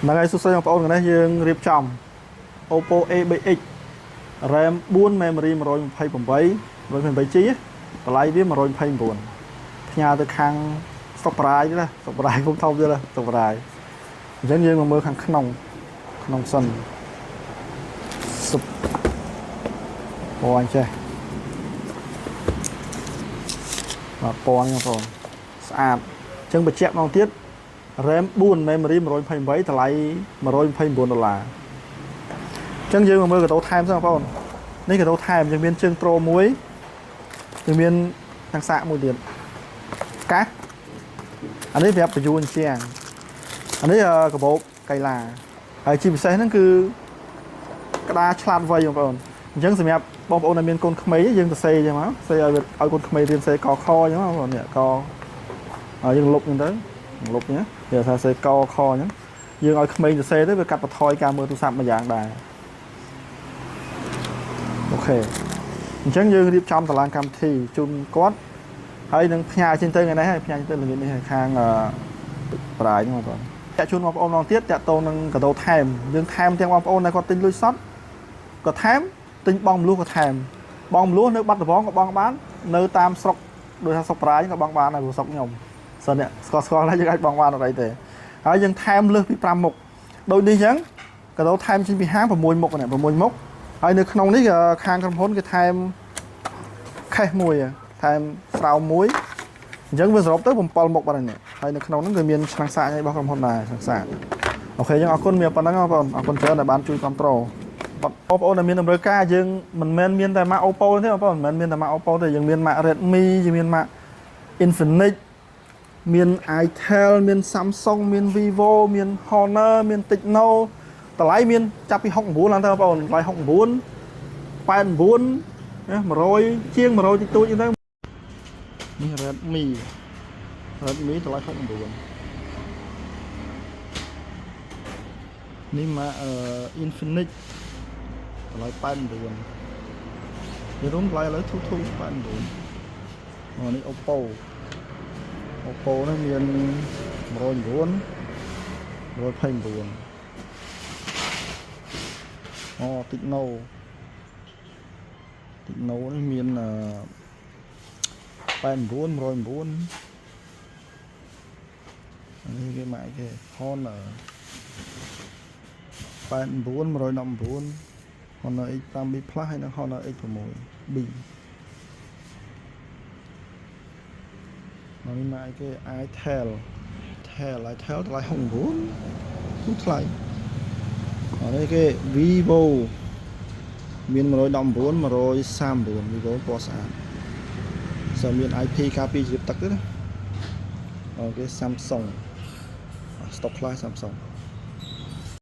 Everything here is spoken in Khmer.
ហ្នឹងហើយសួស្តីបងប្អូនថ្ងៃនេះយើងរៀបចំ Oppo A3X RAM 4 memory 128 128 G តម្លៃវា129ផ្ញើទៅខាងស្រុកបារាយទៀតណាស្រុកបារាយពុំធំទៀតណាស្រុកបារាយអញ្ចឹងយើងមកមើលខាងក្នុងក្នុងសិនសុបពណ៌អញ្ចេះបាទពណ៌នេះបងប្អូនស្អាតអញ្ចឹងបញ្ជាក់ម្ដងទៀត RAM 4 memory 128តម្លៃ129ដុល្លារអញ្ចឹងយើងមកមើលកាដូថែមសិនបងប្អូននេះកាដូថែមយើងមានជើងត្រូមួយយើងមានទាំងសាកមួយទៀតកាសអានេះប្រាប់បញ្យួនជាងអានេះកាបូបកៃឡាហើយជាពិសេសហ្នឹងគឺក្តារឆ្លាតវៃបងប្អូនអញ្ចឹងសម្រាប់បងប្អូនដែលមានកូនក្មេងយើងទៅសេអញ្ចឹងមកសេឲ្យវាឲ្យកូនក្មេងរៀនសេកខអញ្ចឹងបងប្អូននេះកហើយយើងលុបអញ្ចឹងទៅលុបអញ្ចឹងគេថាសេកខអញ្ចឹងយើងឲ្យក្មេងទៅសេទៅវាកាត់បន្ថយការមើលទូរស័ព្ទមួយយ៉ាងដែរ OK អញ្ចឹងយើងរៀបចំតឡានកម្មវិធីជូនគាត់ហើយនឹងផ្ញើចេញទៅថ្ងៃនេះហើយផ្ញើចេញទៅល្ងាចនេះហើយខាងអឺបរាយហ្នឹងបងប្អូនតាក់ជូនបងប្អូនម្ដងទៀតតាក់តងនឹងកាដូថែមយើងថែមទាំងបងប្អូនដែលគាត់ទិញលុយសុទ្ធក៏ថែមទិញបងមលុះក៏ថែមបងមលុះនៅបាត់ដំបងក៏បងបាននៅតាមស្រុកដូចថាស្រុកបរាយក៏បងបានដែរព្រោះស្រុកខ្ញុំសិននេះស្គាល់ស្គាល់ហើយយើងអាចបងបានអត់អីទេហើយយើងថែមលើសពី5មុខដូចនេះអញ្ចឹងកាដូថែមចេញពីហាង6មុខនេះ6មុខហើយនៅក្នុងនេះខាងក្រុមហ៊ុនគេថែម case មួយថែមស្រោមមួយអញ្ចឹងវាសរុបទៅ7មុខបាត់ហើយនេះហើយនៅក្នុងហ្នឹងគឺមានឆ្នាំងសាករបស់ក្រុមហ៊ុនដែរឆ្នាំងសាក OK អញ្ចឹងអរគុណមានប៉ុណ្្នឹងបងប្អូនអរគុណច្រើនដែលបានជួយគ្រប់គ្រងបងប្អូនដែលមានតម្រូវការយើងមិនមែនមានតែម៉ាក Oppo ទេបងប្អូនមិនមែនមានតែម៉ាក Oppo ទេយើងមានម៉ាក Redmi យើងមានម៉ាក Infinix មាន itel មាន Samsung មាន Vivo មាន Honor មាន Tecno តម្លៃមានចាប់ពី69ឡើងទៅបងប្អូនតម្លៃ69 89ណា100ជាង100តិចតួចអញ្ចឹងទៅនេះ Redmi Redmi តម្លៃ69នេះមកអឺ Infinix តម្លៃ89និយាយរួមតម្លៃឥឡូវធូរធូរ89មកនេះ Oppo Oppo នេះមាន109 129អូ Tecno Tecno នេះមានអឺ89 109អានេះគេមកអីគេ Honor 89 119 Honor X5B Plus ហើយនិង Honor X6B មកនេះមកអីគេ itel Tel itel តម្លៃ69ធូរថ្លៃអានេះគេ Vivo មាន119 139 Vivo ពណ៌ស្អាតសើមាន IP ការពារជីវទឹកទៀតណាអូគេ Samsung ស្តុកខ្លះ Samsung